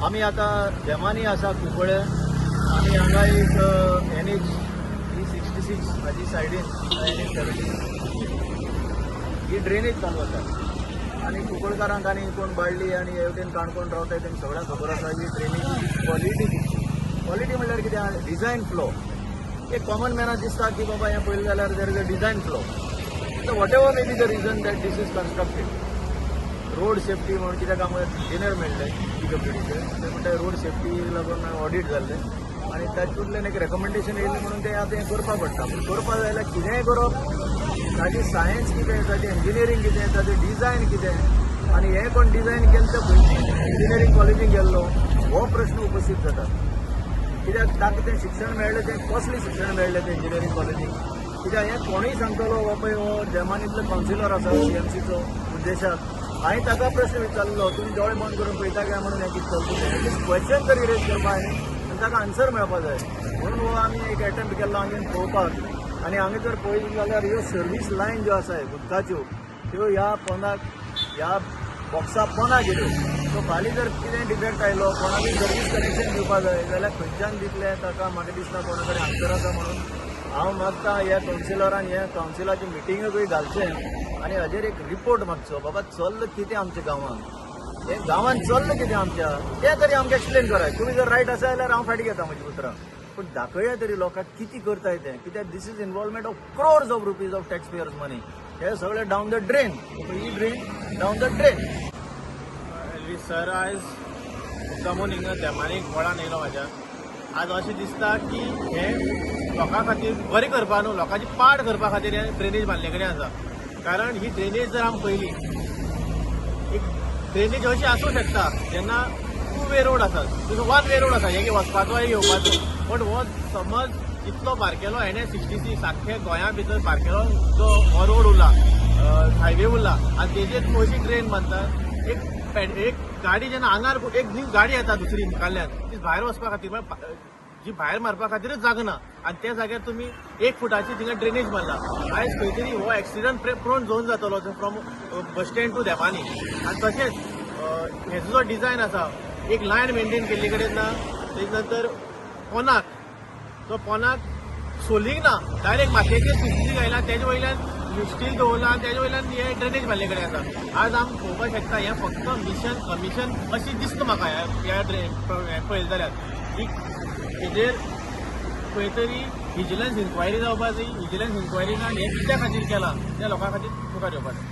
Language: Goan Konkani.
आमी आतां देमानी आसा कुंकळे आनी हांगा एक एनएच 366 हाजी सायडीन एनएच 70 ही ड्रेनेज चालू आसा आनी कुंकळकारांक आनी कोण बाळ्ळी आनी हे वटेन काणकोण रावताय तेंकां सगळ्यांक खबर आसा ही ड्रेनेजीची क्वॉलिटी कितली. क्वॉलिटी म्हणल्यार कितें? Design flaw. एक कॉमन मॅनाक दिसता की बाबा हें पळयलें जाल्यार there is a design flaw. Whatever may be the reason that this is constructed, road safety म्हणून कित्याक आमकां इंजिनियर मेळ्ळे पीडब्ल्यूडीचे, ते म्हणटा रोड सेफ्टी लागून ऑडीट जाल्लें आनी तातूंतल्यान एक रेकमेंडेशन येयलें म्हणून ते आतां हें करपाक पडटा. पूण करपाक जाय जाल्यार कितेंय करप, ताजी सायन्स कितें, ताजें इंजिनियरींग कितें, ताजें डिझायन कितें आनी हें कोण डिझायन केलें, तें खंयची इंजिनियरींग कॉलेजीक गेल्लो, हो प्रश्न उपस्थीत जाता. कित्याक ताका तें शिक्षण मेळ्ळें, तें कसलें शिक्षण मेळ्ळें तें इंजिनियरींग कॉलेजीक? कित्याक हें कोणूय सांगतलो, हो पळय हो देमानीतलो कावन्सिलर आसा सीएमसीचो उद्देशाक. हांवें ताका प्रश्न विचारलो, तुमी दोळे बंद करून पळयता काय म्हणून हें कितें चलता तें. एटलिस्ट क्वेश्चन तरी रेज करपा जाय आनी ताका आन्सर मेळपा जाय म्हणून हो आमी एक एटेम्प्ट केल्लो हांगा पळोवपाक. आनी हांगा जर पळयत जाल्यार ह्यो सर्वीस लायन ज्यो आसाय उदकाच्यो, त्यो ह्या पोंदाक, ह्या बॉक्सा पोंदा गेल्यो. सो फाल्यां जर कितें डिफेक्ट आयलो, कोणाकूय सर्वीस कनेक्शन दिवपा जाय जाल्यार खंयच्यान दितले ताका? म्हाका दिसना कोणा कडेन आन्सर आसा. म्हणून हांव मागता, ह्या कावन्सिलरान ह्या कावन्सिलाची मिटिंगूय घालचें आनी हाजेर एक रिपोर्ट मागचो, बाबा चल्ल कितें आमच्या गांवांत, हें गांवांत चल्ल कितें आमच्या, तें तरी आमकां एक्सप्लेन कराय. तुमी जर रायट आसा जाल्यार हांव फाटीं घेता म्हजी उतरां, पूण दाखया तरी लोकांक कितें करताय तें. कित्याक this is involvement of crores of rupees of tax payers money. हे सगळे down the drain, he drain down the drain. Elvis sir, आयज मुद्दामून हिंगा देमानी वळान येयलो म्हाज्या. आज अशें दिसता की हे लोकां खातीर बरें करपा न्हू, लोकांची पाड करपा खातीर हे ड्रेनेज बांदले कडेन आसा. कारण ही ड्रेनेज जर आमी पळयली, एक ड्रेनेज अशी आसूं शकता जेन्ना टू वे रोड आसा, तुजो वन वे रोड आसा, एक वचपाचो एक येवपाचो. पण हो समज इतलो बारकेलो एनएच 66, आख्खे गोंया भितर बारकेलो जो हो रोड उरला, हायवे उरला आनी तेजेर तूं अशी ड्रेन बांदता. एक गाडी जेन्ना आंगार, एक न्यू गाडी येता दुसरी मुखाल्ल्यान, ती भायर वचपा खातीर म्हळ्यार जी भायर मारपा खातीरच जागो ना आनी त्या जाग्यार तुमी एक फुटाची थिंगा ड्रेनेज मारला. आयज खंय तरी हो एक्सिडंट प्रोन झोन जातलो फ्रॉम बस स्टँड टू देमानी. आनी तशेंच हेजो जो डिझायन आसा, एक लायन मेंटेन केल्ली कडेन ना. तेज नंतर पोनाक, तो पोनाक सोलींग ना, डायरेक्ट मातयेचेर सीसीसी घायला, तेजे वयल्यान स्टील दवरला आनी तेजे वयल्यान हे ड्रेनेज मारले कडेन आसा. आज आमी पळोवपाक शकता, हें फक्त मिशन कमिशन अशें दिसता म्हाका. ह्या ड्रेन पळयलें जाल्यार ही हेजेर खंय तरी विजिलन्स इन्क्वायरी जावपा जाय. विजिलन्स इन्क्वायरी ना, हें कित्या खातीर केलां त्या लोकां खातीर मुखार येवपा जाय.